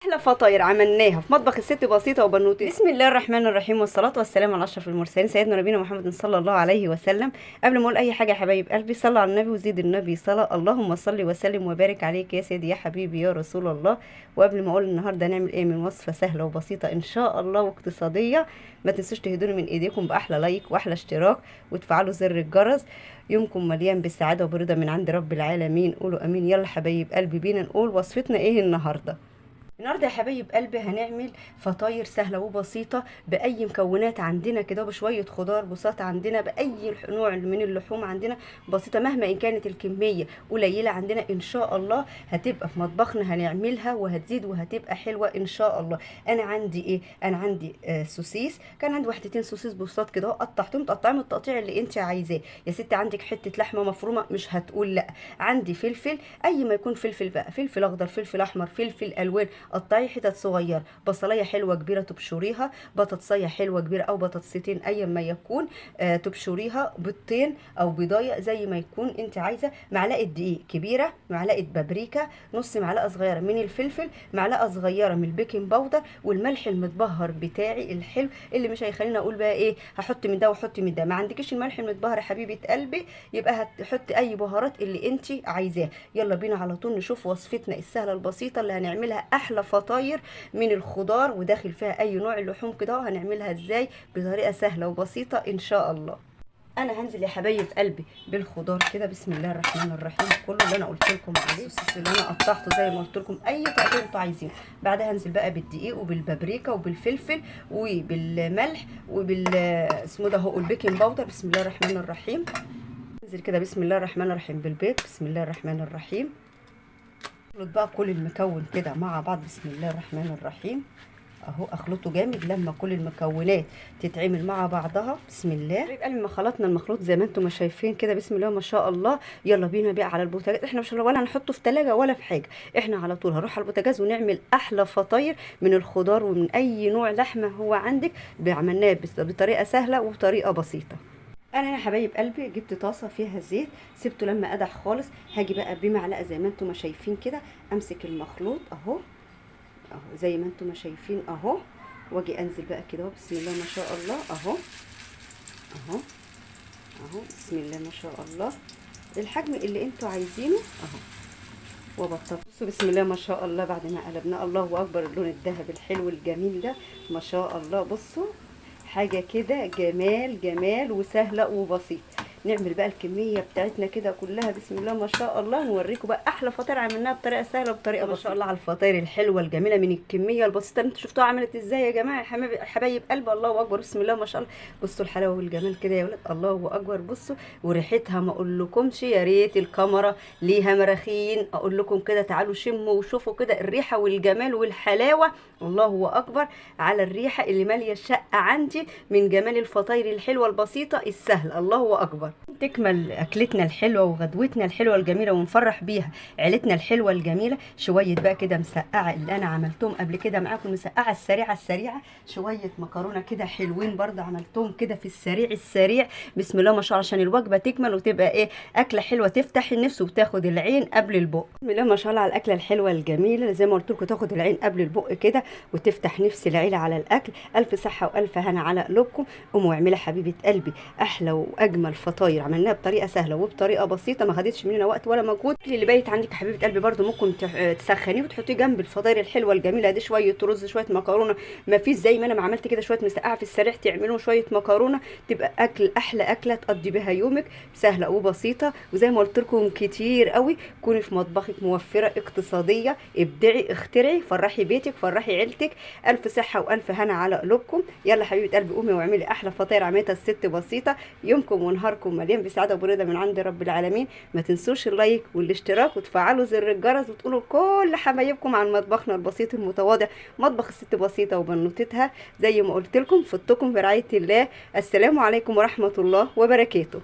احلى فطاير عملناها في مطبخ الست بسيطة وبنوتي. بسم الله الرحمن الرحيم، والصلاة والسلام على اشرف المرسلين سيدنا نبينا محمد صلى الله عليه وسلم. قبل ما اقول اي حاجة يا حبايب قلبي، صلوا على النبي وزيد النبي صلاة. اللهم صل وسلم وبارك عليك يا سيدي يا حبيبي يا رسول الله. وقبل ما اقول النهارده نعمل ايه من وصفه سهلة وبسيطة ان شاء الله واقتصادية، ما تنسوش تهدوني من ايديكم باحلى لايك واحلى اشتراك وتفعلوا زر الجرس. يومكم مليان بالسعادة وبرضا من عند رب العالمين، قولوا امين. يلا حبايب قلبي بينا نقول وصفتنا ايه النهارده. النهارده يا حبايب قلبي هنعمل فطاير سهلة وبسيطة باي مكونات عندنا كده، بشوية خضار بساطة عندنا، باي نوع من اللحوم عندنا بسيطة، مهما ان كانت الكمية قليله عندنا ان شاء الله هتبقى في مطبخنا هنعملها وهتزيد وهتبقى حلوة ان شاء الله. انا عندي ايه؟ انا عندي سوسيس، كان عندي وحدتين سوسيس بساط كده، قطعتهم تقطعيهم التقطيع اللي انت عايزاه يا ستي. عندك حتة لحمه مفرومه مش هتقول لا، عندي فلفل اي ما يكون فلفل بقى، فلفل اخضر فلفل احمر فلفل الوان، قطعي حتت صغيرة، بصلايه حلوة كبيرة تبشريها، بطاطسيه حلوة كبيرة او بطاطستين ايا ما يكون، تبشريها، بيضتين او بيضايه زي ما يكون انت عايزه، معلقه دقيق كبيرة، معلقه بابريكا، نص معلقه صغيرة من الفلفل، معلقه صغيرة من ال baking powder، والملح المتبهر بتاعي الحلو اللي مش هيخليني اقول بقى ايه هحط من ده واحط من ده. ما عندكيش الملح المتبهر يا حبيبه قلبي يبقى هتحطي اي بهارات اللي انت عايزاها. يلا بينا على طول نشوف وصفتنا السهلة البسيطة اللي هنعملها احلى فطاير من الخضار وداخل فيها اي نوع اللحوم كده، هنعملها ازاي بطريقة سهلة وبسيطة ان شاء الله. انا هنزل يا حبايب قلبي بالخضار كده، بسم الله الرحمن الرحيم، كله اللي انا قلت لكم عليه، الصوص اللي انا قطعته زي ما قلت لكم اي تقطيع انتوا عايزينه. بعدها هنزل بقى بالدقيق وبالبابريكا وبالفلفل وبالملح وبال اسمه ده هو ال baking powder، بسم الله الرحمن الرحيم. انزل كده بسم الله الرحمن الرحيم بالبيض، بسم الله الرحمن الرحيم. اخلط بقى كل المكون كده مع بعض، بسم الله الرحمن الرحيم اهو، اخلطه جامد لما كل المكونات تتعمل مع بعضها، بسم الله. يبقى لما خلطنا المخلوط زي ما انتم ما شايفين كده بسم الله ما شاء الله، يلا بينا بقى على البوتاجاز. احنا مش ولا هنحطه في ثلاجه ولا في حاجة، احنا على طول هنروح على البوتاجاز ونعمل احلى فطاير من الخضار ومن اي نوع لحمه هو عندك، عملناه بطريقة سهلة وبطريقة بسيطة. انا يا حبايب قلبي جبت طاسه فيها زيت، سبته لما قدح خالص، هاجي بقى بمعلقه زي ما انتم ما شايفين كده، امسك المخلوط اهو اهو زي ما انتم ما شايفين اهو، واجي انزل بقى كده بسم الله ما شاء الله اهو اهو اهو بسم الله ما شاء الله، الحجم اللي انتم عايزينه اهو، وبطل. بصوا بسم الله ما شاء الله بعد ما قلبناه، الله اكبر، اللون الذهبي الحلو الجميل ده ما شاء الله. بصوا حاجة كده جمال جمال وسهلة وبسيطة. نعمل بقى الكمية بتاعتنا كده كلها بسم الله ما شاء الله، نوريكم بقى احلى فطاير عملناها بطريقة سهلة وبطريقة بسيطة ما شاء الله على الفطاير الحلوة الجميلة من الكمية البسيطة. انتوا شفتوها عملت ازاي يا جماعة حبايب قلب، الله اكبر بسم الله ما شاء الله. بصوا الحلاوة والجمال كده يا ولاد، الله اكبر. بصوا وريحتها ما اقولكمش، يا ريت الكاميرا ليها مراخين اقول لكم كده، تعالوا شموا وشوفوا كده الريحة والجمال والحلاوه، الله اكبر على الريحة اللي ماليه الشقة عندي من جمال الفطاير الحلوة البسيطة السهلة، الله اكبر. تكمل اكلتنا الحلوة وغدوتنا الحلوة الجميلة ونفرح بيها عيلتنا الحلوة الجميلة. شوية بقى كده مسقعه اللي انا عملتهم قبل كده معاكم، المسقعه السريعة السريعة، شوية مكرونه كده حلوين برده عملتهم كده في السريع السريع بسم الله ما شاء الله، عشان الوجبة تكمل وتبقى ايه اكله حلوة تفتح النفس وتاخد العين قبل البق. بسم الله ما شاء الله على الاكلة الحلوة الجميلة، زي ما قلت لكم تاخد العين قبل البق كده وتفتح نفس العيلة على الاكل. الف صحة والف هنا على قلوبكم. قوموا اعملوا حبيبه قلبي احلى واجمل فطاير عملناها بطريقة سهلة وبطريقة بسيطة، ما خدتش مننا وقت ولا مجهود. اللي بايت عندك حبيبه قلبي برده ممكن تسخنيه وتحطيه جنب الفطاير الحلوة الجميلة دي، شوية رز شوية مكرونه، ما فيش زي ما انا ما عملت كده شوية مسقعه في السريع تعملوا شوية مكرونه، تبقى اكل احلى اكله تقضي بها يومك، سهلة وبسيطة. وزي ما قلت لكم كتير قوي، كوني في مطبخك موفره اقتصادية، ابدعي اخترعي، فرحي بيتك فرحي عيلتك. الف صحة والف هنا على قلوبكم. يلا حبيبه قلبي قومي واعملي احلى فطاير عملتها الست بسيطة. يومكم ونهاركم مليان بسعادة وبرضا من عند رب العالمين. ما تنسوش ال like والاشتراك وتفعلوا زر الجرس وتقولوا كل حبايبكم عن مطبخنا البسيط المتواضع، مطبخ الست بسيطة وبنوتتها. زي ما قلت لكم فضتكم برعاية الله. السلام عليكم ورحمة الله وبركاته.